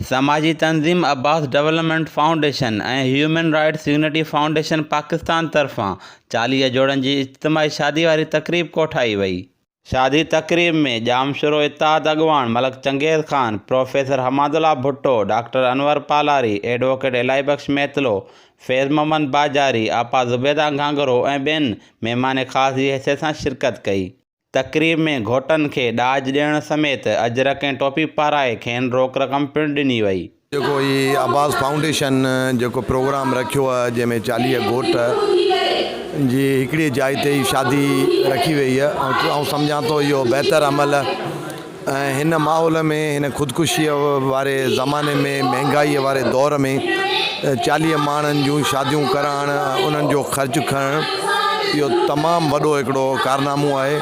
سماجي تنظيم Abbas development foundation ۽ human rights unity foundation Pakistan طرفان 40 جوڙن جي اجتماعي شادي واري تقريب ڪوٺائي وئي. شادي تقريب ۾ ڄامشورو اتحاد اڳواڻ Malik Changez Khan, professor Hamadullah Bhutto, doctor Anwar Palari, advocate Elahi Bakhsh Mitlo, Faiz Muhammad Bajari, آپا زبيده گهانگهرو ۽ ٻين مهمان خاص جي حيثيت سان شرڪت ڪئي. تقريب ۾ گهوٽن کي ڏاج ڏيڻ سميت اجرڪ ۽ ٽوپي پارائي کين روڪ رقم پڻ ڏني وئي. جيڪو هي عباس فائونڊيشن جيڪو پروگرام رکيو آهي جنهن ۾ 40 گهوٽ جي هڪڙي جاء تي ئي شادي رکي وئي آهي آئون سمجهان ٿو اهو بهتر عمل ۽ هن ماحول ۾ هن خودڪشيء واري زماني ۾ مهنگائيء واري دور ۾ 40 ماڻهن جون شاديون ڪرائڻ ۽ انهن جو خرچ کڻڻ اهو تمام وڏو هڪڙو ڪارنامو آهي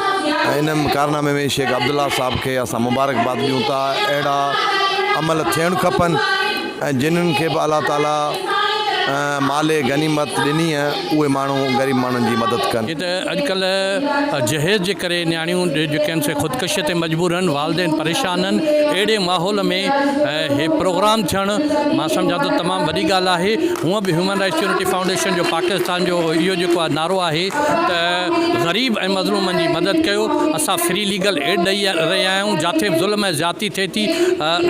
۽ ان ڪارنامي ۾ شيخ عبدالله صاحب کي اسان مبارڪباد ڏيون ٿا اهڙا عمل ٿيڻ کپن ۽ جنھن کي به الله تعالي مال غنيمت ڏني اهي ماڻهو غريب ماڻهن جي مدد ڪن. جيئن ته اڄڪلهه جهيز جي ڪري نياڻيون جيڪي آهن سي خودڪشي تي مجبور آهن والدين پريشان آهن اهڙي ماحول ۾ هي پروگرام ٿيڻ مان سمجهان ٿو تمام وڏي ڳالهه آهي هونء به هيومن رائٽس يونٽي فائونڊيشن جو پاڪستان جو اهو جيڪو آهي نعرو آهي ته غريب ۽ مظلومن جي مدد ڪيو اسان فري ليگل ايڊ ڏئي رهيا آهيون جاٿي به ظلم ۽ زيادتي ٿئي ٿي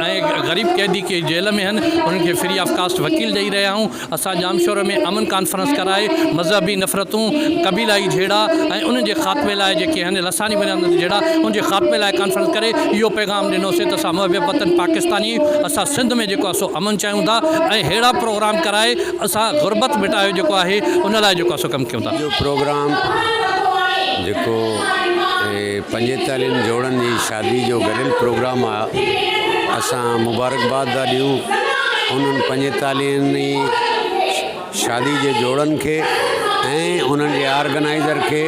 ۽ غريب قيدي ڪي جيل ۾ آهن انهن کي فري آف ڪاسٽ وڪيل ڏئي رهيا آهيون اسان ڄامشورو ۾ امن ڪانفرنس ڪرائي مذهبي نفرتون قبيلائي جهيڙا ۽ انهن جي خاتمي لاء جيڪي آهن لساني بنيادن تي جهيڙا ان جي خاتمي لاء ڪانفرنس ڪري اهو پيغام ڏنوسين ته اسان محب وطن پاڪستاني اسان سنڌ ۾ جيڪو آهي سو امن چاهيون ٿا ۽ ههڙا پروگرام ڪرائي اسان غربت مٽايو جيڪو آهي ان لاء جيڪو آهي سو ڪم ڪيون ٿا. اهو پروگرام جيڪو پنجيتاليهن جوڙن جي شادي جو گڏيل پروگرام آ اسان مبارڪباد ٿا ڏيون انهن پنجيتاليهن ئي شادي جي جوڙن کي ۽ انهن جي آرگنائيزر کي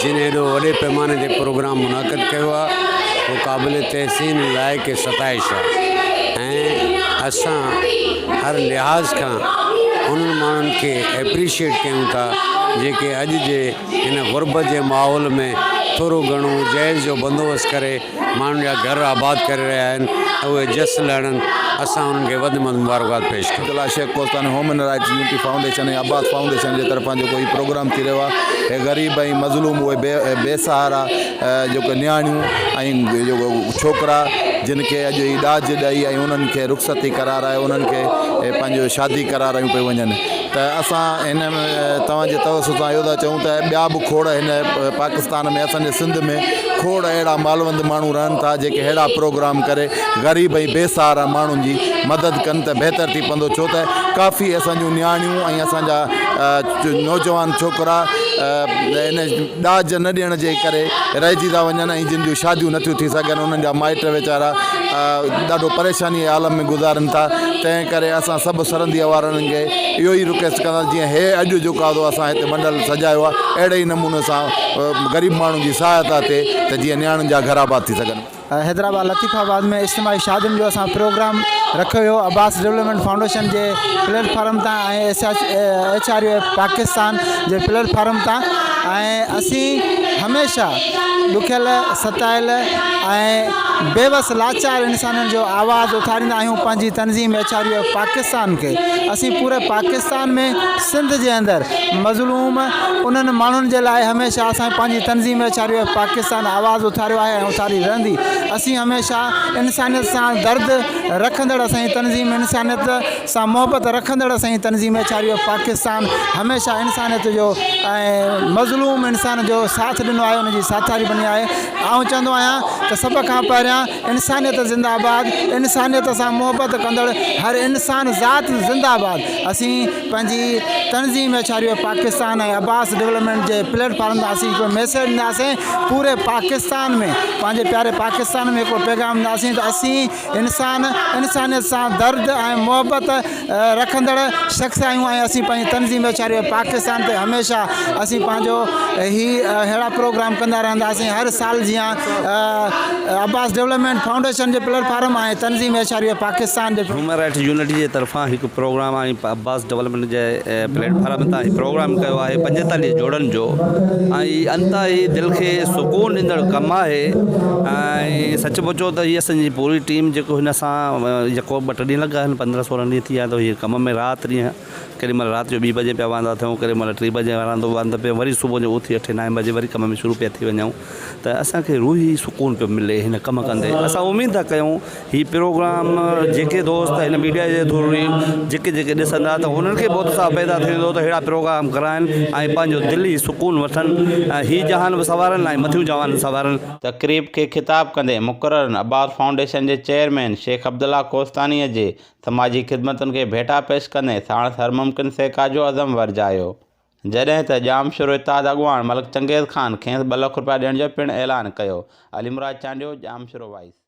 جن ايڏو وڏي پيماني تي پروگرام منعقد ڪيو آ اهو قابل تحسين لائق ستائش آ ۽ اسان هر لحاظ کان انهن ماڻهن کي ايپريشيٽ ڪيون ٿا جيڪي اڄ جي هن غربت جي ماحول ۾ ٿورو گهڻو جهيز جو بندوبست ڪري ماڻهن جا گهر آباد ڪري رهيا آهن اهي جس لهڻن اسان انهن کي وڌ ۾ وڌ مبارڪباد پيش ڪيون. Abdullah Shaikh Kostani human rights unity foundation ۽ Abbas foundation جي طرفان جيڪو هي پروگرام ٿي رهيو آهي هي غريب ۽ مظلوم اهي بي بي سهارا جيڪو نياڻيون ۽ جيڪو ڇوڪرا جن کي اڄ هي ڏاج ڏئي ۽ انهن کي رخصتي ڪرارائي انهن کي پنهنجو شادي ڪرارايون پيون وڃن ته اسان هن توهان جي توسط سان اهو ٿا چئون ته ٻيا به کوڙ هن پاڪستان ۾ اسان جي سنڌ ۾ کوڙ اهڙا مالوند ماڻهو رهن ٿا جيڪي اهڙا پروگرام ڪري غريب ۽ بي سهارا ماڻهن جي مدد ڪن ته بهتر ٿي پوندو ڇو ته ڪافي اسان جون نياڻيون ۽ اسان جا نوجوان ڇوڪرا ان ڏاج نه ڏيڻ جي ڪري رهجي ٿا وڃن ۽ جن جون شاديون نٿيون ٿي سگهن انهن جا مائٽ ويچارا ڏاڍو پريشاني جي عالم ۾ گذارن ٿا تنهن ڪري اسان سڀ سرنديء وارن کي اهو ئي رڪويسٽ ڪنداسين جيئن هي اڄ جيڪو آ سو اسان هتي منڊل سجايو آهي اهڙي ئي نموني سان غريب ماڻهن جي سهائتا ٿئي ته جيئن نياڻين جا گهر آباد ٿي سگهن. حيدرآباد لطيف آباد ۾ اجتماعي شادين جو اسان پروگرام رکيو ويو عباس ڊولپمينٽ فائونڊيشن جي پليٽ فارم تان ۽ H R U F Pakistan جي پليٽ فارم تان ۽ اسين هميشه ڏکيل ستايل ۽ بيوس لاچار انسانن جو آواز اٿاريندا آهيون پنهنجي تنظيم H R U F Pakistan کي اسين پوري پاڪستان ۾ سنڌ جي اندر مظلوم انهن ماڻهن جي لاء هميشه اسان پنهنجي تنظيم H R U F Pakistan آواز اٿاريو آهي ۽ اٿاري رهندي اسين هميشه انسانيت سان درد رکندڙ اسان جي تنظيم انسانيت سان محبت رکندڙ اسان جي تنظيم H R U F Pakistan هميشه انسانيت جو ۽ مظلوم انسان جو ساٿ ڏنو آهي ان جي ساٿاري بني آهي آئون چوندو آهيان ته سڀ کان پهريان انسانيت زنده آباد انسانيت سان محبت ڪندڙ هر انسان ذات زنده آباد اسين پنهنجي تنظيم H R U F Pakistan ۽ Abbas development جي پليٽ فارم تان اسين هڪڙو ميسيج ڏينداسين پوري پاڪستان ۾ پنهنجي پياري پاڪستان ۾ هڪڙو پيغام ڏينداسين ته اسين انسان انسانيت سان درد ۽ محبت رکندڙ شخص آهيون ۽ اسين پنهنجي تنظيم H R U F Pakistan تي هميشه اسين پنهنجو هي اهڙا پروگرام. پروگرام ڪندا رهنداسين هر سال جيان عباس ڊولپمينٽ فائونڊيشن جي پليٽ فارم ۽ تنظيم ايڇ آر يو پاڪستان جي. هيومن رائٽس يونٽي جي طرفان هڪ پروگرام ۽ عباس ڊولپمينٽ جي پليٽ فارم تان هي پروگرام ڪيو آهي 45 جوڙن جو ۽ انتهائي دل کي سڪون ڏيندڙ ڪم آهي ۽ سچ پڇو ته هي اسان جي پوري ٽيم جيڪو هن سان جيڪو ٻه ٽي ڏينهن لڳا آهن 15 16 ڏينهن ٿي ويا ته هي ڪم ۾ رات ڏينهن ڪيڏي مهل رات جو ٻي بجي پيا واندا ٿيون، ڪيڏي مهل ٽي بجي واندا واندا پيا وري صبح جو اٿي اٺين نائين بجي وري ڪم ۾ شروع پيا ٿي وڃون ته اسان کي روحي سڪون پيو ملي هن ڪم ڪندي اسان اميد ٿا ڪيون هي پروگرام جيڪي دوست هن ميڊيا جي ٿرو جيڪي جيڪي ڏسندا ته انهن کي به اتساهه پيدا ٿيندو ته اهڙا پروگرام ڪرائن ۽ پنهنجو دلي سڪون وٺن ۽ هي جهان به سنوارن ۽ مٿيون جهان سنوارن. تقريب کي خطاب ڪندي مقررن عباس فائونڊيشن جي چيئرمين شيخ عبدالله ڪوهستانيء جي سماجي خدمتن کي ڀيٽا پيش ڪندي ساڻس هر ممڪن سهڪار جو عزم ورجايو. جڏهن ته ڄامشورو اتحاد اڳواڻ ملڪ چنگيز خان کيس ٻه لک رپيا ڏيڻ جو پڻ اعلان ڪيو. علي مراد چانڊيو، ڄامشورو وائيس.